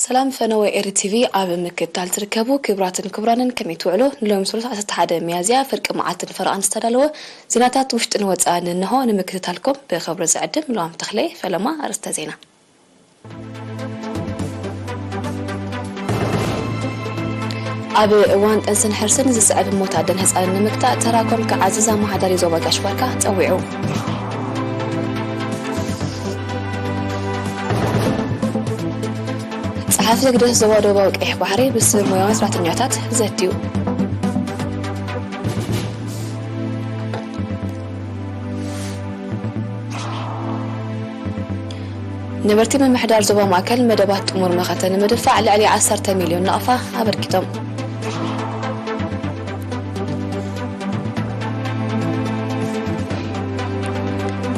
ሰላም ፈነወ ኤሪ ቲቪ ኣብ ምክትታል ትርከቡ ክቡራትን ክቡራንን፣ ከመይ ትውዕሉ? ንሎሚ ሰሉስ ዓሰርተ ሓደ ሚያዝያ ፍርቂ መዓልትን ፈረቓን ዝተዳለወ ዜናታት ውሽጥን ወጻእን እንሆ። ንምክትታልኩም ብኽብሪ ዝዕድም ሉዋም ተኽለ። ፈለማ ኣርእስተ ዜና። ኣብ እዋን ጥንስን ሕርስን ዝስዕብ ሞት ኣደን ህጻንን ንምግታእ ተራኹም ክዓዝዝ ኣመሓዳሪ ዞባ ጋሽ ባርካ ጸዊዑ። ጸሓፊ ህግደፍ ዞባ ደቡባዊ ቀይሕ ባሕሪ ምስ ሞያውያን ሰራሕተኛታት ዘትዩ። ነበርቲ ምምሕዳር ዞባ ማእከል መደባት ጥሙር መኸተ ንምድፋዕ ልዕሊ ዓሰርተ ሚልዮን ናቕፋ ኣበርኪቶም።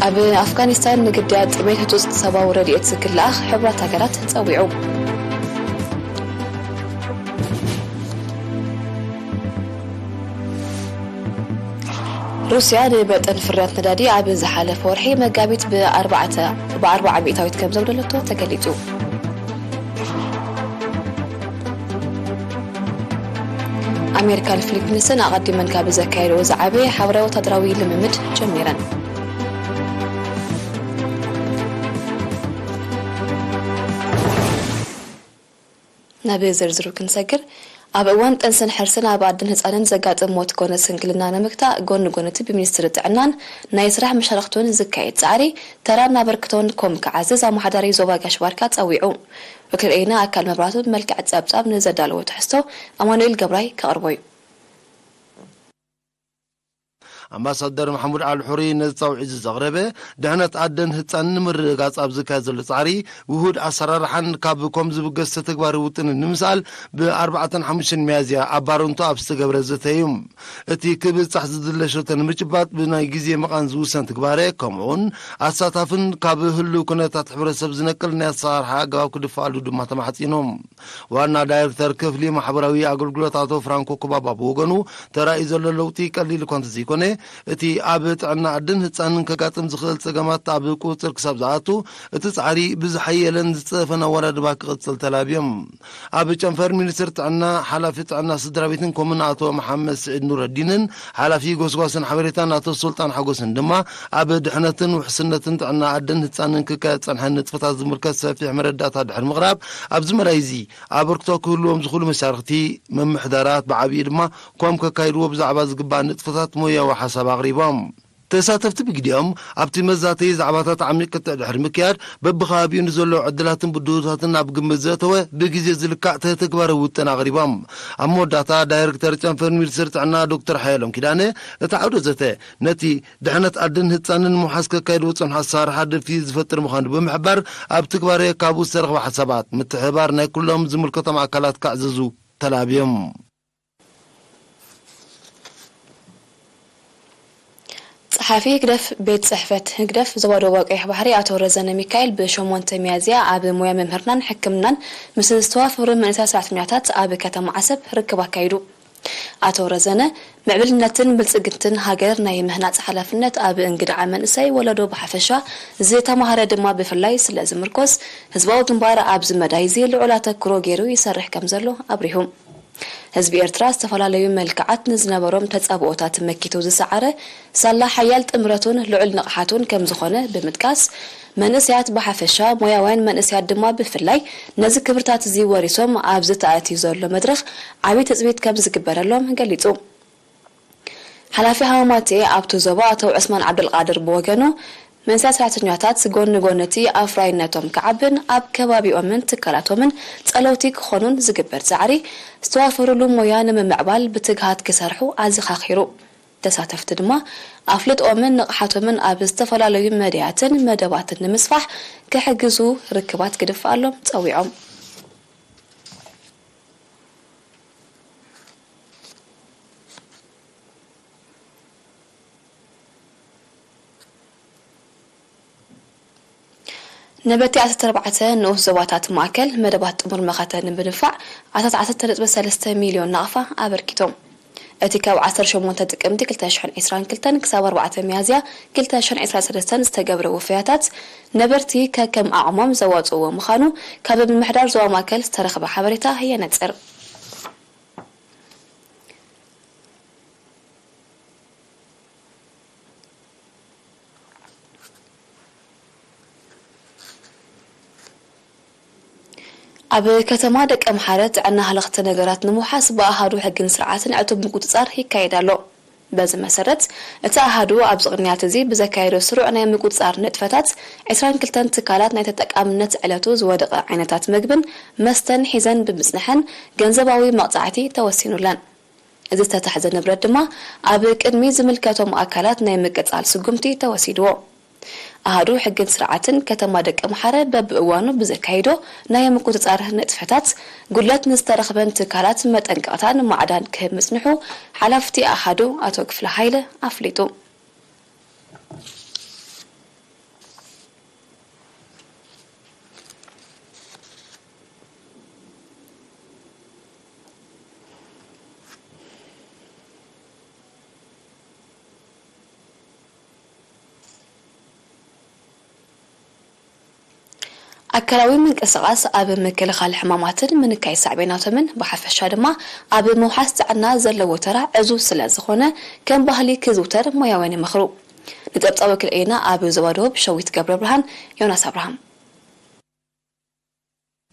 ኣብ ኣፍጋኒስታን ንግዳያት ጥሜት ህጹጽ ሰብኣዊ ረድኤት ክለኣኽ ሕቡራት ሃገራት ጸዊዑ። ሩስያ ንመጠን ፍርያት ነዳዲ ኣብ ዝሓለፈ ወርሒ መጋቢት ብኣርባዕተ ብኣርባዓ ሚእታዊት ከም ዘጉደለቶ ተገሊጹ። ኣሜሪካን ፊሊፒንስን ኣቐዲመን ካብ ዘካየድኦ ዝዓበየ ሓበራዊ ወታደራዊ ልምምድ ጀሚረን። ናብ ዝርዝሩ ክንሰግር፣ ኣብ እዋን ጥንስን ሕርስን ኣብ ኣደን ህጻንን ዘጋጥም ሞት ኮነ ስንክልና ንምግታእ፣ ጎኒ ጎኒ እቲ ብሚኒስትሪ ጥዕናን ናይ ስራሕ መሻርኽቱን ዝካየድ ጻዕሪ፣ ተራን ኣበርክቶን ኮም ክዓዝዝ ኣመሓዳሪ ዞባ ጋሽ ባርካ ጸዊዑ። ወኪል ኤና ኣካል መብራቱ ብመልክዕ ጸብጻብ ንዘዳለዎ ትሕዝቶ ኣማኑኤል ገብራይ ከቕርቦ እዩ። ኣምባሳደር መሓሙድ ኣልሑሪ ነዚ ጻውዒት እዚ ዘቕረበ፣ ድሕነት ኣደን ህጻንን ንምርግጋጽ ኣብ ዝካየድ ዘሎ ጻዕሪ፣ ውሁድ ኣሰራርሓን ካብ ኮም ዝብገስ ተግባሪ ውጥንን ንምስኣል፣ ብ ኣርባዕተን ሓሙሽተን ሚያዝያ ኣብ ባረንቱ ኣብ ዝተገብረ ዘተ እዩ። እቲ ክብጻሕ ዝድለ ሸቶ ንምጭባጥ ብናይ ግዜ መቓን ዝውሰን ትግባረ፣ ከምኡውን ኣሳታፍን ካብ ህሉው ኩነታት ሕብረተሰብ ዝነቅል ናይ ኣሰራርሓ ኣገባብ ክድፍኣሉ ድማ ተማሕጺኑ። ዋና ዳይሬክተር ክፍሊ ማሕበራዊ ኣገልግሎት ኣቶ ፍራንኮ ኩባባ ብወገኑ፣ ተራእዩ ዘሎ ለውጢ ቀሊል እኳ እንተዘይኮነ፣ እቲ ኣብ ጥዕና ኣደን ህጻንን ከጋጥም ዝኽእል ጸገማት ኣብ ቁጽር ክሳብ ዝኣቱ፣ እቲ ጻዕሪ ብዝሓየለን ዝጸፈን ኣወዳድባ ክቕጽል ተላብዮም። ኣብ ጨንፈር ሚኒስትሪ ጥዕና፣ ሓላፊ ጥዕና ስድራ ቤትን ኮምን ኣቶ መሓመድ ስዒድ ኑረዲንን ሓላፊ ጎስጓስን ሓበሬታን ኣቶ ሱልጣን ሓጎስን ድማ፣ ኣብ ድሕነትን ውሕስነትን ጥዕና ኣደን ህጻንን ክካየድ ጸንሐ ንጥፈታት ዝምልከት ሰፊሕ መረዳእታ ድሕሪ ምቕራብ፣ ኣብዚ መዳይ እዚ ኣበርክቶ ክህልዎም ዝኽእሉ መሻርኽቲ፣ ምምሕዳራት ብዓብዪ ድማ ኮም ከካይድዎ ብዛዕባ ዝግባእ ንጥፈታት ሞያዊ ሓሳብ ኣቕሪቦም። ተሳተፍቲ ብግዲኦም፣ ኣብቲ መዛተዪ ዛዕባታት ዓሚቕ ክትዕ ድሕሪ ምክያድ፣ በብኸባቢኡ ንዘለዉ ዕድላትን ብድሆታትን ኣብ ግምት ዘእተወ ብግዜ ዝልካዕ ተተግባራዊ ውጥን ኣቕሪቦም። ኣብ መወዳእታ፣ ዳይሬክተር ጨንፈር ሚኒስትሪ ጥዕና ዶክተር ሓየሎም ኪዳነ፣ እቲ ዓውደ ዘተ ነቲ ድሕነት ኣደን ህጻንን ንምውሓስ ከካይድዎ ዝጸንሑ ኣሰራርሓ ደፊኡ ዝፈጥር ምዃኑ ብምሕባር፣ ኣብ ትግባረ ካብኡ ዝተረኽበ ሓሳባት ምትሕብባር ናይ ኩሎም ዝምልከቶም ኣካላት ከዕዝዙ ተላብዮም። ጸሓፊ ህግደፍ ቤት ጽሕፈት ህግደፍ ዞባ ደቡብ ቀይሕ ባሕሪ ኣቶ ረዘነ ሚካኤል ብሸሞንተ ሚያዝያ ኣብ ሞያ መምህርናን ሕክምናን ምስ ዝተዋፈሩ መንእሰያት ሰራሕተኛታት ኣብ ከተማ ዓሰብ ርክብ ኣካይዱ። ኣቶ ረዘነ፣ ምዕብልነትን ብልጽግትን ሃገር ናይ ምህናጽ ሓላፍነት ኣብ እንግድዓ መንእሰይ ወለዶ ብሓፈሻ፣ ዝተማህረ ድማ ብፍላይ ስለ ዝምርኮስ፣ ህዝባዊ ግንባር ኣብዚ መዳይ እዚ ልዑል ኣተክሮ ገይሩ ይሰርሕ ከም ዘሎ ኣብሪሁ። ህዝቢ ኤርትራ ዝተፈላለዩ መልክዓት ንዝነበሮም ተጻብኦታት መኪቱ ዝሰዓረ ሳላ ሓያል ጥምረቱን ልዑል ንቕሓቱን ከም ዝኾነ ብምጥቃስ፣ መንእሰያት ብሓፈሻ፣ ሞያውያን መንእሰያት ድማ ብፍላይ ነዚ ክብርታት እዚ ወሪሶም ኣብዚ ተኣትዩ ዘሎ መድረኽ ዓቢ ትጽቢት ከም ዝግበረሎም ገሊጹ። ሓላፊ ሃማማቴ ኣብቲ ዞባ ኣቶ ዑስማን ዓብደልቃድር ብወገኑ፣ መንእሰያት ሰራሕተኛታት ጎኒ ጎኒ እቲ ኣፍራይነቶም ክዓብን ኣብ ከባቢኦምን ትካላቶምን ጸለውቲ ክኾኑን ዝግበር ጻዕሪ፣ ዝተዋፈሩሉ ሞያ ንምምዕባል ብትግሃት ክሰርሑ ኣዘኻኺሩ። ተሳተፍቲ ድማ ኣፍልጦምን ንቕሓቶምን ኣብ ዝተፈላለዩ መድያትን መደባትን ንምስፋሕ ክሕግዙ ርክባት ክድፍኣሎም ጸዊዖም። ነበቲ ዓሰርተ ኣርባዕተ ንኡስ ዞባታት ማእከል መደባት ጥሙር መኸተ ንምድንፋዕ ኣስታት ዓሰርተ ነጥቢ ሰለስተ ሚልዮን ናቕፋ ኣበርኪቶም። እቲ ካብ ዓሰርተ ሸሞንተ ጥቅምቲ ክልተ ሽሕን ዕስራን ክልተን ክሳብ ኣርባዕተ ሚያዝያ ክልተ ሽሕን ዕስራን ሰለስተን ዝተገብረ ወፈያታት፣ ነበርቲ ከከም ዓቕሞም ዘዋጽእዎ ምዃኑ ካብ ምምሕዳር ዞባ ማእከል ዝተረኽበ ሓበሬታ የነጽር። ኣብ ከተማ ደቀምሓረ ጥዕና ሃለኽቲ ነገራት ንምውሓስ ብኣሃዱ ሕግን ስርዓትን ዕቱብ ምቁጽጻር ይካየድ ኣሎ። በዚ መሰረት፣ እቲ ኣሃዱ ኣብዚ ቅንያት እዚ ብዘካየዶ ስሩዕ ናይ ምቁጽጻር ንጥፈታት፣ ዕስራን ክልተን ትካላት ናይ ተጠቃምነት ዕለቱ ዝወደቐ ዓይነታት መግብን መስተን ሒዘን ብምጽንሐን ገንዘባዊ መቕጻዕቲ ተወሲኑለን። እዚ ዝተታሕዘ ንብረት ድማ ኣብ ቅድሚ ዝምልከቶም ኣካላት ናይ ምቅጻል ስጉምቲ ተወሲድዎ። ኣሃዱ ሕግን ስርዓትን ከተማ ደቀምሓረ በብእዋኑ ብዘካይዶ ናይ ምቁጽጻር ንጥፈታት፣ ጉድለት ንዝተረኽበን ትካላት መጠንቀቕታን ማዕዳን ክህብ ምጽንሑ ሓላፍቲ ኣሃዱ ኣቶ ክፍለ ሃይለ ኣፍሊጡ። ኣካላዊ ምንቅስቓስ ኣብ ምክልኻል ሕማማትን ምንካይ ሳዕቤናቶምን ብሓፈሻ ድማ ኣብ ምውሓስ ጥዕና ዘለዎ ተራ ዕዙዝ ስለ ዝኾነ ከም ባህሊ ክዝውተር ሞያውያን ይመኽሩ። ንጸብጻብ ወኪል ኤና ኣብ ዞባ ደቡብ ሸዊት ገብረ ብርሃን፣ ዮናስ ኣብርሃም።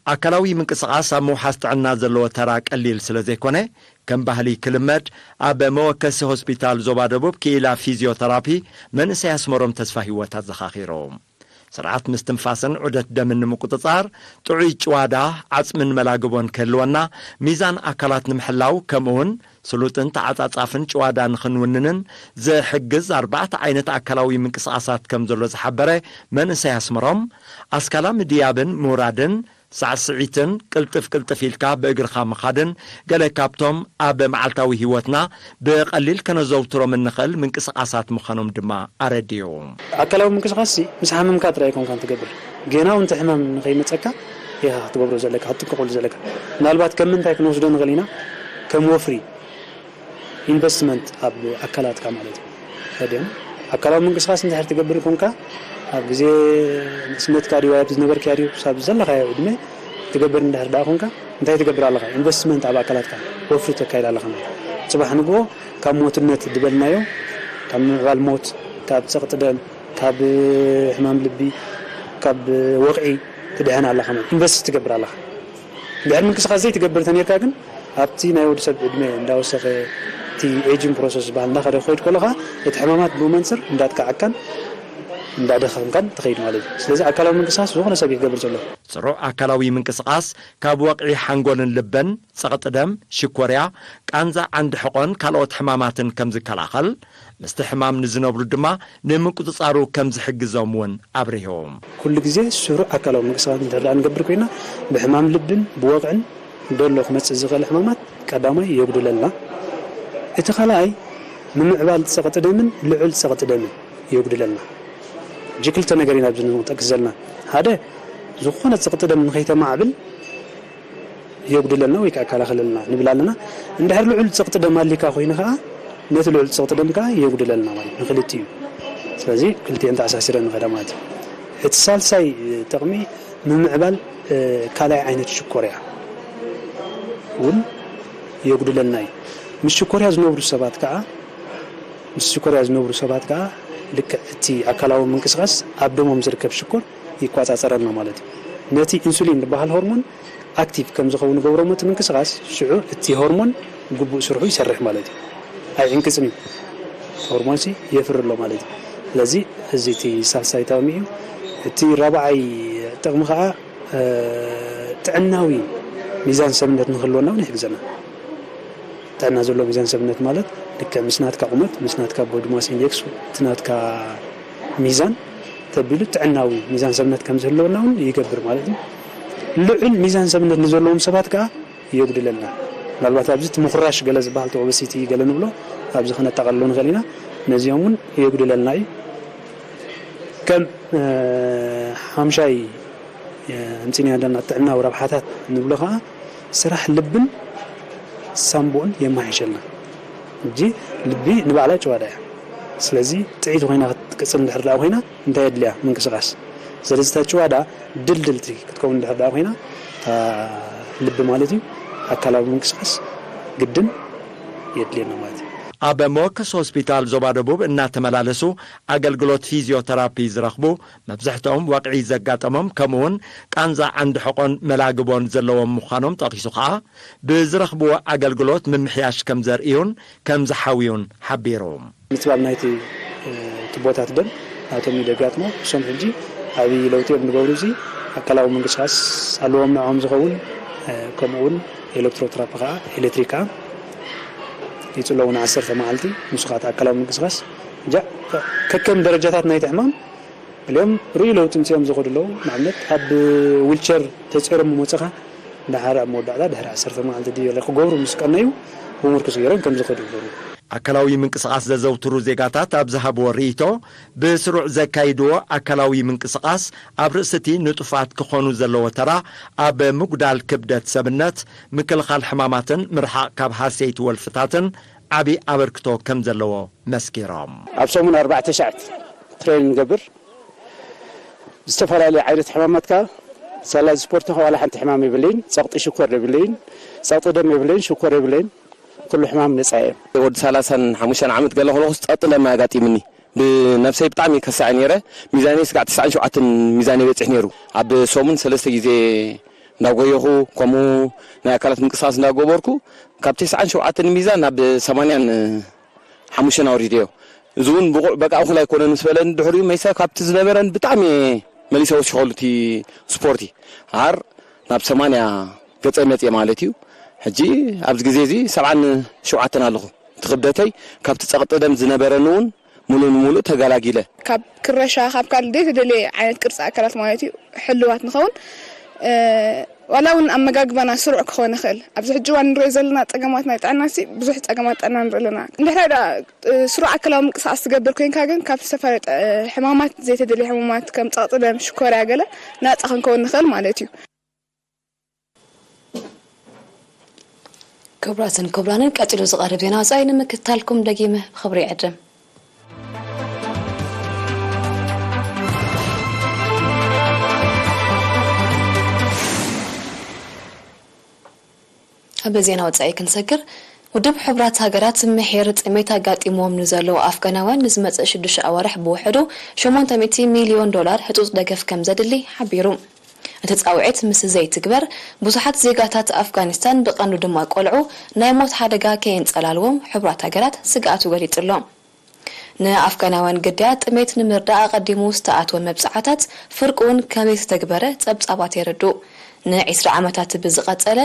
ኣካላዊ ምንቅስቓስ ኣብ ምውሓስ ጥዕና ዘለዎ ተራ ቀሊል ስለ ዘይኮነ፣ ከም ባህሊ ክልመድ ኣብ መወከሲ ሆስፒታል ዞባ ደቡብ ክኢላ ፊዚዮተራፒ መንእሰይ ኣስመሮም ተስፋ ህይወት ኣዘኻኺሩ። ስርዓት ምስትንፋስን ዑደት ደምን ንምቁጽጻር፣ ጥዑይ ጭዋዳ፣ ዓጽምን መላግቦን ክህልወና፣ ሚዛን ኣካላት ንምሕላው፣ ከምኡውን ስሉጥን ተዓጻጻፍን ጭዋዳ ንኽንውንንን ዝሕግዝ ኣርባዕተ ዓይነት ኣካላዊ ምንቅስቓሳት ከም ዘሎ ዝሓበረ መንእሰይ ኣስመሮም፣ ኣስካላ ምድያብን ምውራድን፣ ሳዕስዒትን ቅልጥፍ ቅልጥፍ ኢልካ ብእግርኻ ምኻድን ገለ ካብቶም ኣብ መዓልታዊ ህይወትና ብቐሊል ከነዘውትሮም እንኽእል ምንቅስቓሳት ምዃኖም ድማ ኣረድኡ። ኣካላዊ ምንቅስቓስ ሲ ምስ ሓመምካ ጥራይ ኣይኮንካን ትገብር። ጌና እውን እቲ ሕማም ንኸይመጸካ ኢኻ ክትገብሮ ዘለካ፣ ክትጥንቀቐሉ ዘለካ። ምናልባት ከም ምንታይ ክንወስዶ ንኽእል ኢና? ከም ወፍሪ፣ ኢንቨስትመንት ኣብ ኣካላትካ ማለት እዩ። ረድዮም ኣካላዊ ምንቅስቓስ እንድሕር ትገብር ኮንካ፣ ኣብ ግዜ ንእስነትካ ድዩ፣ ኣብ ዝነበርካዮ ድዩ፣ ክሳብ ዘለኻዮ ዕድመ ትገብር እንድሕር ደኣ ኮንካ፣ እንታይ ትገብር ኣለኻ? ኢንቨስትመንት ኣብ ኣካላትካ፣ ወፍሪ ተካይድ ኣለኻ ማለት እዩ። ጽባሕ ንግሆ ካብ ሞትነት ዝበልናዮ፣ ካብ ምምዕባል ሞት፣ ካብ ጸቕጢ ደም፣ ካብ ሕማም ልቢ፣ ካብ ወቕዒ ትድሕን ኣለኻ ማለት እዩ። ኢንቨስት ትገብር ኣለኻ። እንድሕር ምንቅስቓስ ዘይትገብር ተኔርካ ግን፣ ኣብቲ ናይ ወዲ ሰብ ዕድመ እንዳወሰኸ፣ እቲ ኤጂንግ ፕሮሰስ ዝበሃል እንዳኸደ ክኸይድ ከሎ ኸዓ፣ እቲ ሕማማት ብኡ መንጽር እንዳጥቃዓካን እንዳደኸምካን ትኸይድ ማለት እዩ። ስለዚ ኣካላዊ ምንቅስቓስ ዝኾነ ሰብ እዩ ክገብር ዘለዎ። ስሩዕ ኣካላዊ ምንቅስቓስ ካብ ወቕዒ ሓንጎልን ልብን፣ ጸቕጢ ደም፣ ሽኮርያ፣ ቃንዛ ዓንዲ ሕቖን ካልኦት ሕማማትን ከም ዝከላኸል፣ ምስቲ ሕማም ንዝነብሩ ድማ ንምቁጽጻሩ ከም ዝሕግዞም እውን ኣብሪሁ። ኩሉ ግዜ ስሩዕ ኣካላዊ ምንቅስቓስ እንድሕር ደኣ ንገብር ኮይና፣ ብሕማም ልብን ብወቕዕን ደሎ ክመጽእ ዝኽእል ሕማማት ቀዳማይ የጉድለልና። እቲ ካልኣይ ምምዕባል ጸቕጢ ደምን ልዑል ጸቕጢ ደምን የጉድለልና። ሕጂ ክልተ ነገር ኢና ኣብዚ ንጠቅስ ዘለና። ሓደ፣ ዝኾነ ጸቕጢ ደም ንኸይተማዕብል የጉድለልና ወይ ከዓ ከላኸለልና ንብል ኣለና። እንድሕር ልዑል ጸቕጢ ደም ኣሊካ ኮይኑ ከዓ ነቲ ልዑል ጸቕጢ ደም ከዓ የጉድለልና ማለት ንክልቲኡ። ስለዚ ክልቲኤን ተኣሳሲረን ንኸዳ ማለት እዩ። እቲ ሳልሳይ ጥቕሚ ምምዕባል፣ እ፣ ካልኣይ ዓይነት ሽኮርያ እውን የጉድለልና እዩ። ምስ ሽኮርያ ዝነብሩ ሰባት ከዓ፣ ምስ ሽኮርያ ዝነብሩ ሰባት ከዓ ልክዕ እቲ ኣካላዊ ምንቅስቓስ ኣብ ደሞም ዝርከብ ሽኮር ይቆጻጸረልና ማለት እዩ። ነቲ ኢንሱሊን ዝበሃል ሆርሞን ኣክቲቭ ከም ዝኸውን ይገብሮ እሞ እቲ ምንቅስቓስ ሽዑ እቲ ሆርሞን ግቡእ ስርሑ ይሰርሕ ማለት እዩ። ኣይዕንቅጽን እዩ። ሆርሞንሲ የፍሪ ኣሎ ማለት እዩ። ስለዚ እዚ እቲ ሳልሳይ ጥቕሚ እዩ። እቲ ራብዓይ ጥቕሚ ኸዓ፣ እ፣ ጥዕናዊ ሚዛን ሰብነት ንክህልወና እውን ይሕግዘና። ጥዕና ዘለዎ ሚዛን ሰብነት ማለት ልክዕ ምስ ናትካ ቁመት፣ ምስ ናትካ ቦዲ ማስ ኢንዴክስ፣ እቲ ናትካ ሚዛን ተቢሉ ጥዕናዊ ሚዛን ሰብነት ከም ዝህልወና እውን ይገብር ማለት እዩ። ልዑል ሚዛን ሰብነት ንዘለዎም ሰባት ከዓ የጉድለልና። ምናልባት ኣብዚ እቲ ምኹራሽ ገለ ዝበሃል፣ እቲ ኦበሲቲ ገለ ንብሎ፣ ኣብዚ ከነጠቓልሎ ንኽእል ኢና። ነዚኦም እውን የጉድለልና እዩ። ከም፣ እ፣ ሓምሻይ፣ እ፣ ኣምጺእናዮ ዘለና ጥዕናዊ ረብሓታት ንብሎ ከዓ ስራሕ ልብን ሳምቡእን የመሓይሸልና። ሕጂ ልቢ ንባዕላ ጭዋዳ እያ። ስለዚ ጥዕይቲ ኮይና ክትቅፅል እንድሕር ደኣ ኮይና እንታይ የድልያ? ምንቅስቃስ። ስለዚ እታ ጭዋዳ ድልድልቲ ክትከውን እንድሕር ደኣ ኮይና እታ ልቢ ማለት እዩ ኣካላዊ ምንቅስቃስ ግድን የድልየና ማለት እዩ። ኣብ ሞከስ ሆስፒታል ዞባ ደቡብ እናተመላለሱ ኣገልግሎት ፊዚዮተራፒ ዝረኽቡ መብዛሕትኦም ወቕዒ ዘጋጠሞም ከምኡውን ቃንዛ ዓንዲ ሕቖን መላግቦን ዘለዎም ምዃኖም ጠቒሱ ከኣ ብዝረኽብዎ ኣገልግሎት ምምሕያሽ ከም ዘርእዩን ከም ዝሓውዩን ሓቢሩ። ምጽባብ ናይቲ እ፣ ቱቦታት ደም ናቶም እዩ ደጋጥሞ። እሶም ሕጂ ዓብዪ ለውጢ እዮም ዝገብሩ። እዚ ኣካላዊ ምንቅስቃስ ኣለዎም ንዕኦም ዝኸውን እ፣ ከምኡ እውን ኤሌክትሮትራፒ ከዓ ኤሌክትሪክ ከዓ ይፅለዉ ንዓሰርተ መዓልቲ ንሱ ከዓ ኣካላዊ ምንቅስቃስ እጃ ከከም ደረጃታት ናይቲ ሕማም እልኦም ርኡይ ለውጢ ምፅኦም ዝኸዱ ኣለዉ። ንኣብነት ኣብ ዊልቸር ተፀይሮም መፅኻ ድሓር ኣብ መወዳእታ ድሕሪ ዓሰርተ መዓልቲ ድዩ ገለ ክገብሩ ምስ ቀነዩ ብምርኩስ ገይሮም ከም ዝኸዱ ይገብሩ። ኣካላዊ ምንቅስቓስ ዘዘውትሩ ዜጋታት ኣብ ዝሃብዎ ርእይቶ፣ ብስሩዕ ዘካይድዎ ኣካላዊ ምንቅስቓስ ኣብ ርእሲ እቲ ንጡፋት ክኾኑ ዘለዎ ተራ ኣብ ምጉዳል ክብደት ሰብነት፣ ምክልኻል ሕማማትን ምርሓቕ ካብ ሃሰይቲ ወልፍታትን ዓቢ ኣበርክቶ ከም ዘለዎ መስኪሮም። ኣብ ሰሙን ኣርባዕተ ሻዕት ትሬን ንገብር። ዝተፈላለዩ ዓይነት ሕማማት ከኣ ሳላ ስፖርት ከ ዋላ ሓንቲ ሕማም የብለይን። ጸቕጢ ሽኮር የብለይን። ጸቕጢ ደም የብለይን፣ ሽኮር የብለይን። ኩሉ ሕማም ነጻ እየ። ወዲ ሰላሳን ሓሙሽተን ዓመት ገለ ከለኹስ ጸቕጢ ደም ኣጋጢምኒ። ብነብሰይ ብጣዕሚ ከሳዕ ነይረ። ሚዛነይ ስጋዕ ትስዓን ሸውዓተን ሚዛነይ በጺሕ ነይሩ። ኣብ ሰሙን ሰለስተ ግዜ እንዳጎየኹ፣ ከምኡ ናይ ኣካላት ምንቅስቃስ እንዳገበርኩ፣ ካብ ተስዓን ሸውዓተን ሚዛን ናብ ሰማንያን ሓሙሽተን ኣውሪደዮ። እዚ እውን ብቑዕ በቃ እኹል ኣይኮነን ምስ በለኒ፣ ድሕሪኡ መይሳ ካብቲ ዝነበረን ብጣዕሚ እየ መሊሰ ወሲኸሉ እቲ ስፖርቲ። ሃር ናብ ሰማንያ ገጸ መጽየ ማለት እዩ። ሕጂ ኣብዚ ግዜ እዚ ሰብዓን ሸውዓተን ኣለኹ። እቲ ክብደተይ ካብቲ ጸቕጢ ደም ዝነበረኒ እውን ሙሉእ ንሙሉእ ተገላጊለ። ካብ ክረሻ፣ ካብ ካልእ ዘይተደለየ ዓይነት ቅርጺ ኣካላት ማለት እዩ፣ ሕልዋት ንኸውን። እ፣ ዋላ እውን ኣመጋግባና ስሩዕ ክኾን ይኽእል። ኣብዚ ሕጂ እዋን ንሪኦ ዘለና ጸገማት ናይ ጥዕና ሲ፣ ብዙሕ ጸገማት ጥዕና ንርኢ ኣለና። እንድሕር ደኣ፣ እ፣ ስሩዕ ኣካላዊ ምንቅስቃስ ትገብር ኮይንካ ግን ካብ ዝተፈላለዩ ጥ-፣ ሕማማት፣ ዘይተደለየ ሕማማት ከም ጸቕጢ ደም፣ ሽኮርያ ገለ ናጻ ክንከውን ንኽእል ማለት እዩ። ክቡራትን ክቡራንን፣ ቀጺሉ ዝቐርብ ዜና ወጻኢ ንምክትታልኩም ደጊመ ብኽብሪ ይዕድም። ኣብ ዜና ወጻኢ ክንሰግር፣ ውድብ ሕቡራት ሃገራት ምሒር ጥሜት ኣጋጢምዎም ንዘለዉ ኣፍጋናውያን ንዝመጽእ ሽዱሽተ ኣዋርሕ ብውሕዱ ሸሞንተ ሚእቲ ሚልዮን ዶላር ህጹጽ ደገፍ ከም ዘድሊ ሓቢሩ። እቲ ጻውዒት ምስ ዘይትግበር፣ ብዙሓት ዜጋታት ኣፍጋኒስታን፣ ብቐንዱ ድማ ቆልዑ፣ ናይ ሞት ሓደጋ ከየንጸላልዎም ሕቡራት ሃገራት ስግኣቱ ገሊጹ ኣሎ። ንኣፍጋናውያን ግዳያት ጥሜት ንምርዳእ ኣቐዲሙ ዝተኣትወ መብጽዓታት ፍርቁ እውን ከም ዘይተተግበረ ጸብጻባት የረድኡ። ንዒስራ ዓመታት ብዝቐጸለ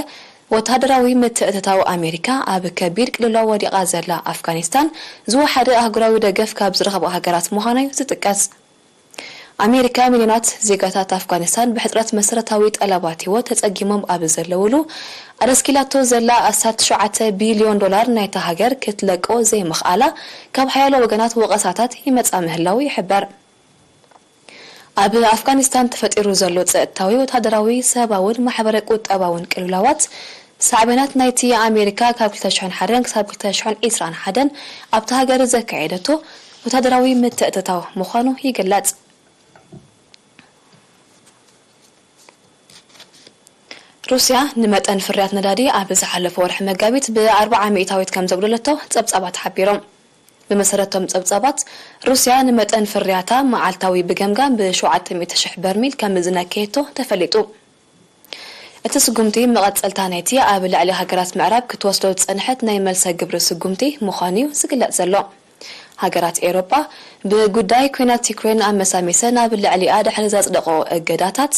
ወተሃደራዊ ምትእትታው ኣሜሪካ ኣብ ከቢድ ቅልውላው ወዲቓ ዘላ ኣፍጋኒስታን ዝወሓደ ኣህጉራዊ ደገፍ ካብ ዝረኽባ ሃገራት ምዃና እዩ ዝጥቀስ። ኣሜሪካ ሚልዮናት ዜጋታት ኣፍጋኒስታን ብሕጽረት መሰረታዊ ጠለባት ህይወት ተጸጊሞም ኣብ ዘለውሉ ኣደስኪላቶ ዘላ ኣስታት ትሽዓተ ቢልዮን ዶላር ናይታ ሃገር ክትለቆ ዘይምኽኣላ ካብ ሓያሎ ወገናት ወቐሳታት ይመጻ ምህላው ይሕበር። ኣብ ኣፍጋኒስታን ተፈጢሩ ዘሎ ጸጥታዊ፣ ወተሃደራዊ፣ ሰብኣውን ማሕበረ ቁጠባውን ቅልውላዋት ሳዕቤናት ናይቲ ኣሜሪካ ካብ ክልተ ሽሕን ሓደን ክሳብ ክልተ ሽሕን ዕስራን ሓደን ኣብታ ሃገር ዘካየደቶ ወተሃደራዊ ምትእትታው ምዃኑ ይግለጽ። ሩስያ ንመጠን ፍርያት ነዳዲ ኣብ ዝሓለፈ ወርሒ መጋቢት ብኣርብዓ ሚእታዊት ከም ዘጉደለቶ ጸብጻባት ሓቢሮም። ብመሰረቶም ጸብጻባት፣ ሩስያ ንመጠን ፍርያታ መዓልታዊ ብገምጋም ብሸውዓተ ሚእቲ ሽሕ በርሚል ከም ዝነከየቶ ተፈሊጡ። እቲ ስጉምቲ መቐጸልታ ናይቲ ኣብ ልዕሊ ሃገራት ምዕራብ ክትወስዶ ዝጸንሐት ናይ መልሰ ግብሪ ስጉምቲ ምዃኑ'ዩ ዝግለጽ ዘሎ። ሃገራት ኤውሮጳ ብጉዳይ ኲናት ዩክሬን ኣመሳሚሰን ኣብ ልዕሊኣ ድሕሪ ዘጽደቖ እገዳታት፣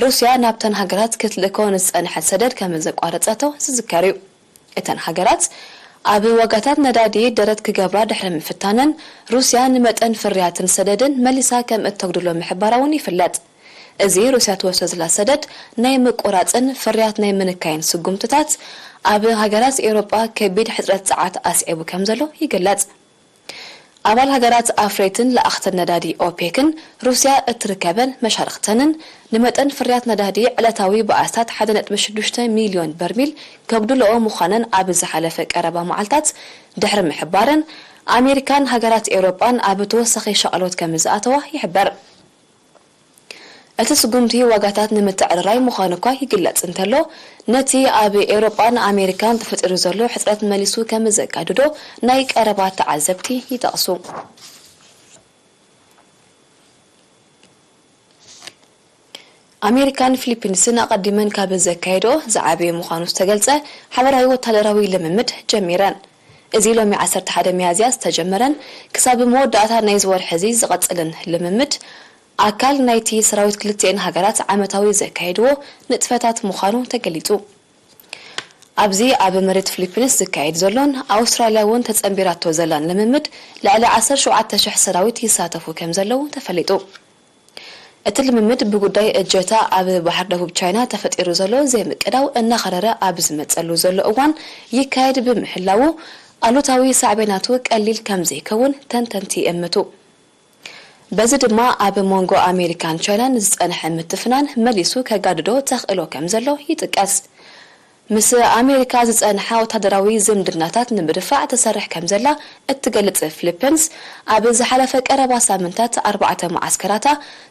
ሩስያ ናብተን ሃገራት ክትልእኮ ንዝጸንሐት ሰደድ ከም ዘቋረጸቶ ዝዝከር እዩ። እተን ሃገራት ኣብ ዋጋታት ነዳዲ ደረት ክገብራ ድሕሪ ምፍታነን፣ ሩስያ ንመጠን ፍርያትን ሰደድን መሊሳ ከም እተጉድሎ ምሕባራ እውን ይፍለጥ። እዚ ሩስያ ትወስዶ ዘላ ሰደድ ናይ ምቁራጽን ፍርያት ናይ ምንካይን ስጉምትታት፣ ኣብ ሃገራት ኤውሮጳ ከቢድ ሕጽረት ጸዓት ኣስዒቡ ከም ዘሎ ይግለጽ። ኣባል ሃገራት ኣፍረይትን ለኣኽትን ነዳዲ ኦፔክን ሩስያ እትርከበን መሻርኽተንን ንመጠን ፍርያት ነዳዲ ዕለታዊ ብኣስታት ሓደ ነጥቢ ሽዱሽተ ሚልዮን በርሚል ከጉድልኦ ምዃነን ኣብ ዝሓለፈ ቀረባ መዓልታት ድሕሪ ምሕባረን፣ ኣሜሪካን ሃገራት ኤውሮጳን ኣብ ተወሳኺ ሻቕሎት ከም ዝኣተዋ ይሕበር። እቲ ስጉምቲ ዋጋታት ንምትዕርራይ ምዃኑ እኳ ይግለጽ እንተሎ፣ ነቲ ኣብ ኤውሮጳን ኣሜሪካን ተፈጢሩ ዘሎ ሕጽረት መሊሱ ከም ዘጋድዶ ናይ ቀረባ ተዓዘብቲ ይጠቕሱ። ኣሜሪካን ፊሊፒንስን ኣቐዲመን ካብ ዘካየድኦ ዝዓበየ ምዃኑ ዝተገልጸ ሓበራዊ ወታደራዊ ልምምድ ጀሚረን። እዚ ሎሚ ዓሰርተ ሓደ ሚያዝያ ዝተጀመረን ክሳብ መወዳእታ ናይዚ ወርሒ እዚ ዝቐጽልን ልምምድ፣ ኣካል ናይቲ ሰራዊት ክልቲኤን ሃገራት ዓመታዊ ዘካየድዎ ንጥፈታት ምዃኑ ተገሊጹ። ኣብዚ ኣብ መሬት ፊሊፒንስ ዝካየድ ዘሎን ኣውስትራልያ እውን ተጸንቢራቶ ዘላን ልምምድ ልዕሊ ዓሰርተ ሸውዓተ ሽሕ ሰራዊት ይሳተፉ ከም ዘለዉ ተፈሊጡ። እቲ ልምምድ ብጉዳይ እጀታ ኣብ ባሕሪ ደቡብ ቻይና ተፈጢሩ ዘሎ ዘይምቅዳው እናኸረረ ኣብ ዝመጸሉ ዘሎ እዋን ይካየድ ብምህላዉ፣ ኣሉታዊ ሳዕቤናቱ ቀሊል ከም ዘይከውን ተንተንቲ ይእምቱ። በዚ ድማ ኣብ መንጎ ኣሜሪካን ቻይናን ዝጸንሐ ምትፍናን መሊሱ ከጋድዶ ተኽእሎ ከም ዘሎ ይጥቀስ። ምስ ኣሜሪካ ዝጸንሓ ወታደራዊ ዝምድናታት ንምድፋዕ ትሰርሕ ከም ዘላ እትገልጽ ፊሊፒንስ፣ ኣብ ዝሓለፈ ቀረባ ሳምንታት ኣርባዕተ መዓስከራታ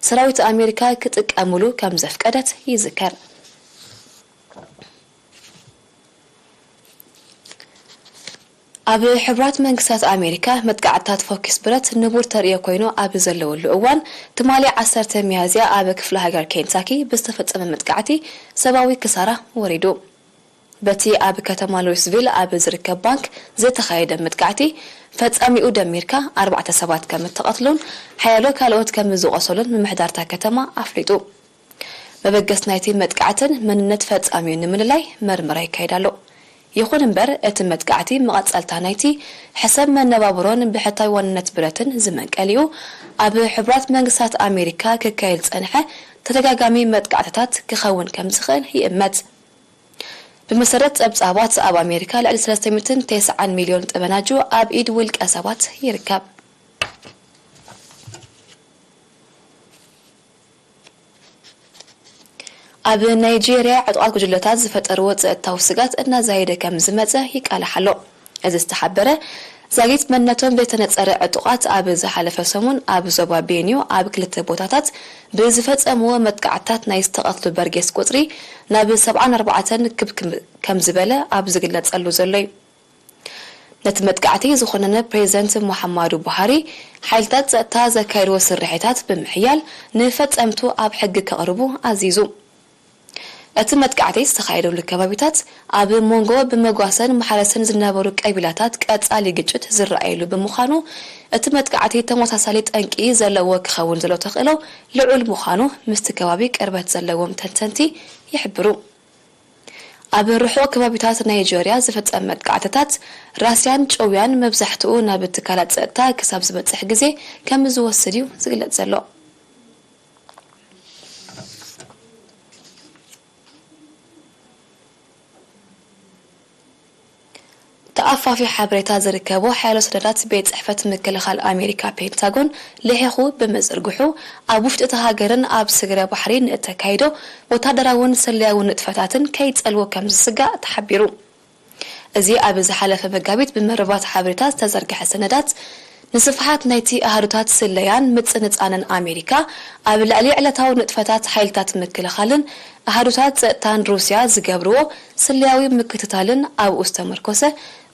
ሰራዊት ኣሜሪካ ክጥቀምሉ ከም ዘፍቀደት ይዝከር። ኣብ ሕቡራት መንግስታት ኣሜሪካ መጥቃዕትታት ፎኪስ ብረት ንቡር ተርእዮ ኮይኑ ኣብ ዘለወሉ እዋን፣ ትማሊ ዓሰርተ ሚያዝያ ኣብ ክፍለ ሃገር ኬንታኪ ብዝተፈጸመ መጥቃዕቲ ሰብኣዊ ክሳራ ወሪዱ። በቲ ኣብ ከተማ ሉዊስቪል ኣብ ዝርከብ ባንክ ዝተኻየደ መጥቃዕቲ፣ ፈጻሚኡ ደሚርካ ኣርባዕተ ሰባት ከም እተቐትሉን ሓያሎ ካልኦት ከም ዝቖሰሉን ምምሕዳርታ ከተማ ኣፍሊጡ። መበገስ ናይቲ መጥቃዕትን መንነት ፈጻሚኡ ንምልላይ መርመራ ይካየድ ኣሎ። ይኹን እምበር፣ እቲ መጥቃዕቲ መቐጸልታ ናይቲ ሕሰብ መነባብሮን ብሕታዊ ዋንነት ብረትን ዝመንቀሊኡ፣ ኣብ ሕቡራት መንግስታት ኣሜሪካ ክካየድ ዝጸንሐ ተደጋጋሚ መጥቃዕትታት ክኸውን ከም ዝኽእል ይእመት። ብመሰረት ጸብጻባት፣ ኣብ ኣሜሪካ ልዕሊ ሰለስተ ሚእትን ተስዓን ሚልዮን ጠበናጁ ኣብ ኢድ ውልቀ ሰባት ይርከብ። ኣብ ናይጄርያ፣ ዕጡቓት ጉጅለታት ዝፈጠርዎ ጸጥታዊ ስጋት እናዛየደ ከም ዝመጸ ይቃላሕ ኣሎ። እዚ ዝተሓበረ፣ ዛጊት መንነቶም ዘይተነጸረ ዕጡቓት ኣብ ዝሓለፈ ሰሙን ኣብ ዞባ ቤንዮ ኣብ ክልተ ቦታታት ብዝፈጸምዎ መጥቃዕትታት ናይ ዝተቐትሉ በርጌስ ቁጽሪ ናብ ሰብዓን ኣርባዕተን ክብ ክብ ከም ዝበለ ኣብ ዝግለጸሉ ዘሎ እዩ። ነቲ መጥቃዕቲ ዝኾነነ ፕሬዚደንት ሙሓማዱ ቡሃሪ፣ ሓይልታት ጸጥታ ዘካየድዎ ስርሒታት ብምሕያል ንፈጸምቱ ኣብ ሕጊ ከቕርቡ ኣዚዙ። እቲ መጥቃዕቲ ዝተኻየደሉ ከባቢታት ኣብ መንጎ ብመጓሰን ማሕረስን ዝነበሩ ቀቢላታት ቀጻሊ ግጭት ዝረኣየሉ ብምዃኑ፣ እቲ መጥቃዕቲ ተመሳሳሊ ጠንቂ ዘለዎ ክኸውን ዘሎ ተኽእሎ ልዑል ምዃኑ ምስቲ ከባቢ ቅርበት ዘለዎም ተንተንቲ ይሕብሩ። ኣብ ርሑቕ ከባቢታት ናይጀርያ ዝፍጸም መጥቃዕትታት ራስያን ጭውያን መብዛሕትኡ ናብ ትካላት ጸጥታ ክሳብ ዝበጽሕ ግዜ ከም ዝወስድ እዩ ዝግለጽ ዘሎ። ተኣፋፊ ሓበሬታ ዝርከቦ ሓያሎ ሰነዳት ቤት ጽሕፈት ምክልኻል ኣሜሪካ ፔንታጎን ልሒኹ ብምዝርግሑ፣ ኣብ ውሽጢ እታ ሃገርን ኣብ ስግረ ባሕሪ ንእተካይዶ ወታደራውን ስለያውን ንጥፈታትን ከይጸልዎ ከም ዝስጋእ ተሓቢሩ። እዚ ኣብ ዝሓለፈ መጋቢት ብመርባት ሓበሬታ ዝተዘርግሐ ሰነዳት፣ ንስፍሓት ናይቲ ኣሃዱታት ስለያን ምጽንጻንን ኣሜሪካ ኣብ ልዕሊ ዕለታዊ ንጥፈታት ሓይልታት ምክልኻልን ኣሃዱታት ጸጥታን ሩስያ ዝገብርዎ ስለያዊ ምክትታልን ኣብኡ ዝተመርኮሰ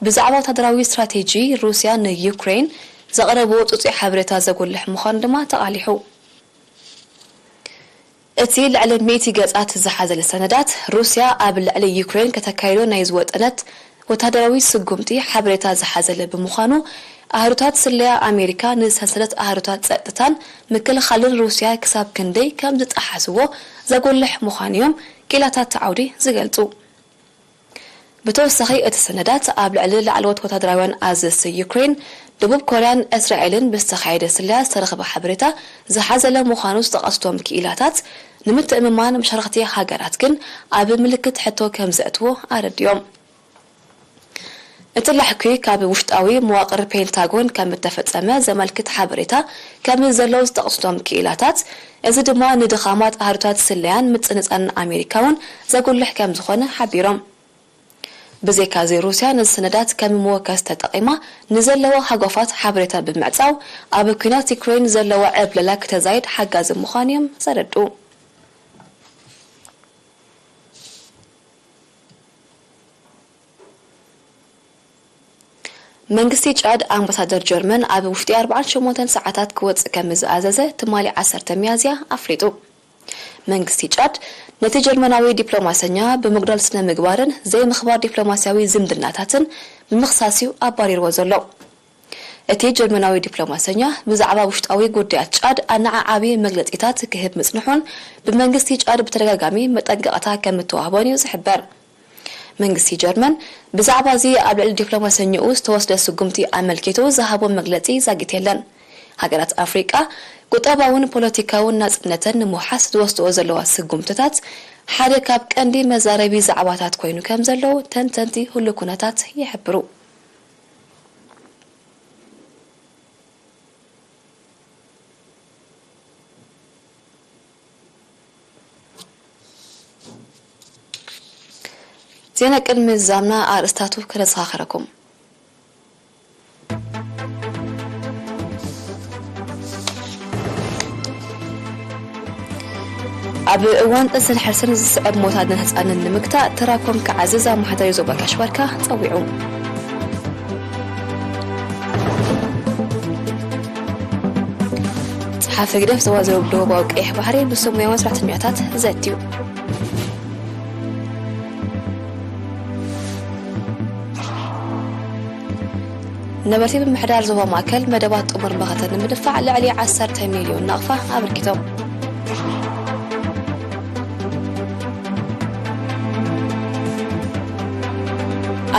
ብዛዕባ ወታደራዊ ስትራቴጂ ሩስያ ንዩክሬን ዘቕረብዎ ጽጹይ ሓበሬታ ዘጉልሕ ምዃኑ ድማ ተቓሊሑ። እቲ ልዕሊ ሚእቲ ገጻት ዝሓዘለ ሰነዳት፣ ሩስያ ኣብ ልዕሊ ዩክሬን ከተካይዶ ናይ ዝወጠነት ወታደራዊ ስጉምቲ ሓበሬታ ዝሓዘለ ብምዃኑ፣ ኣህዱታት ስለያ ኣሜሪካ ንሰንሰለት ኣህዱታት ጸጥታን ምክልኻልን ሩስያ ክሳብ ክንደይ ከም ዝጠሓስዎ ዘጉልሕ ምዃኑ እዮም ኪላታት ዓውዲ ዝገልጹ። ብተወሳኺ፣ እቲ ሰነዳት ኣብ ልዕሊ ላዕለዎት ወታደራውያን ኣዘዝቲ ዩክሬን፣ ደቡብ ኮርያን እስራኤልን ብዝተኻየደ ስለያ ዝተረኽበ ሓበሬታ ዝሓዘለ ምዃኑ ዝጠቐስቶም ክኢላታት፣ ንምትእምማን መሻርኽቲ ሃገራት ግን ኣብ ምልክት ሕቶ ከም ዘእትዎ ኣረዲኦም። እቲ ላሕኲ ካብ ውሽጣዊ መዋቕር ፔንታጎን ከም እተፈጸመ ዘመልክት ሓበሬታ ከም ዘለዉ ዝጠቕሱቶም ክኢላታት፣ እዚ ድማ ንድኻማት ኣሃዱታት ስለያን ምጽንጻንን ኣሜሪካ እውን ዘጉልሕ ከም ዝኾነ ሓቢሮም። ብዘይካዚ፣ ሩስያ ነዚ ሰነዳት ከም መወከሲ ተጠቒማ ንዘለዋ ሃጓፋት ሓበሬታ ብምዕጻው፣ ኣብ ኲናት ዩክሬን ዘለዋ ዕብለላ ክተዛይድ ሓጋዚ ምዃኑ እዮም ዘረድኡ። መንግስቲ ጫድ ኣምባሳደር ጀርመን ኣብ ውሽጢ ኣርባዓን ሸሞንተን ሰዓታት ክወጽእ ከም ዝኣዘዘ ትማሊ ዓሰርተ ሚያዝያ ኣፍሊጡ። መንግስቲ ጫድ ነቲ ጀርመናዊ ዲፕሎማሰኛ ብምጉዳል ስነ ምግባርን ዘይምኽባር ዲፕሎማስያዊ ዝምድናታትን ብምኽሳስ እዩ ኣባሪርዎ ዘሎ። እቲ ጀርመናዊ ዲፕሎማሰኛ ብዛዕባ ውሽጣዊ ጉዳያት ጫድ ኣነዓዓቢ መግለጺታት ክህብ ምጽንሑን ብመንግስቲ ጫድ ብተደጋጋሚ መጠንቀቕታ ከም እተዋህቦን እዩ ዝሕበር። መንግስቲ ጀርመን ብዛዕባ እዚ ኣብ ልዕሊ ዲፕሎማሰኛኡ ዝተወስደ ስጉምቲ ኣመልኪቱ ዝሃቦ መግለጺ ዛጊት የለን። ሃገራት ኣፍሪቃ ቁጠባውን ፖለቲካውን ናጽነተን ንምውሓስ ዝወስድኦ ዘለዋ ስጉምትታት ሓደ ካብ ቀንዲ መዛረቢ ዛዕባታት ኮይኑ ከም ዘሎ ተንተንቲ ህሉው ኩነታት ይሕብሩ። ዜና ቅድሚ ምዝዛምና ኣርእስታቱ ከነዘኻኽረኩም። ኣብ እዋን ጥንስን ሕርስን ዝስዕብ ሞት ኣደን ህጻንን ንምግታእ ተራኮም ክዓዝዝ ኣመሓዳሪ ዞባ ጋሽ ባርካ ጸዊዑ። ጸሓፊ ህግደፍ ዞባ ደቡባዊ ቀይሕ ባሕሪ ብሰሙያውያን ሰራሕተኛታት ዘትዩ። ነበርቲ ምምሕዳር ዞባ ማእከል መደባት ጥሙር መኸተ ንምድፋዕ ልዕሊ ዓሰርተ ሚልዮን ናቕፋ ኣበርኪቶም።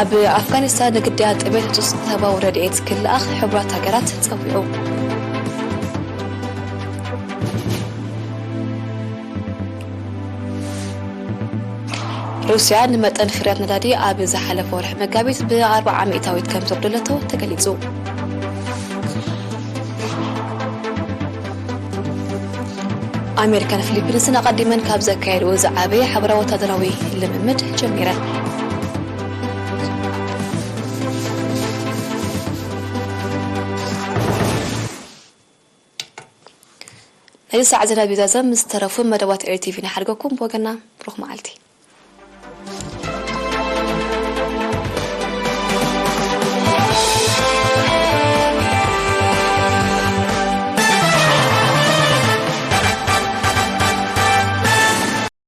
ኣብ ኣፍጋኒስታን ንግዳያት ጥሜት ህጹጽ ሰብኣዊ ረድኤት ክለኣኽ ሕቡራት ሃገራት ጸዊዑ። ሩስያ ንመጠን ፍርያት ነዳዲ ኣብ ዝሓለፈ ወርሒ መጋቢት ብኣርብዓ ሚእታዊት ከም ዘጉደለቶ ተገሊጹ። ኣሜሪካን ፊሊፒንስን ኣቐዲመን ካብ ዘካየድኡ ዝዓበየ ሓበራዊ ወታደራዊ ልምምድ ጀሚረን። ነዚ ሰዓት ዜና ቢዛዘም ዝተረፉ መደባት ኤሪ ቲቪ ንሓድገኩም። ብወገና ብሩኽ መዓልቲ።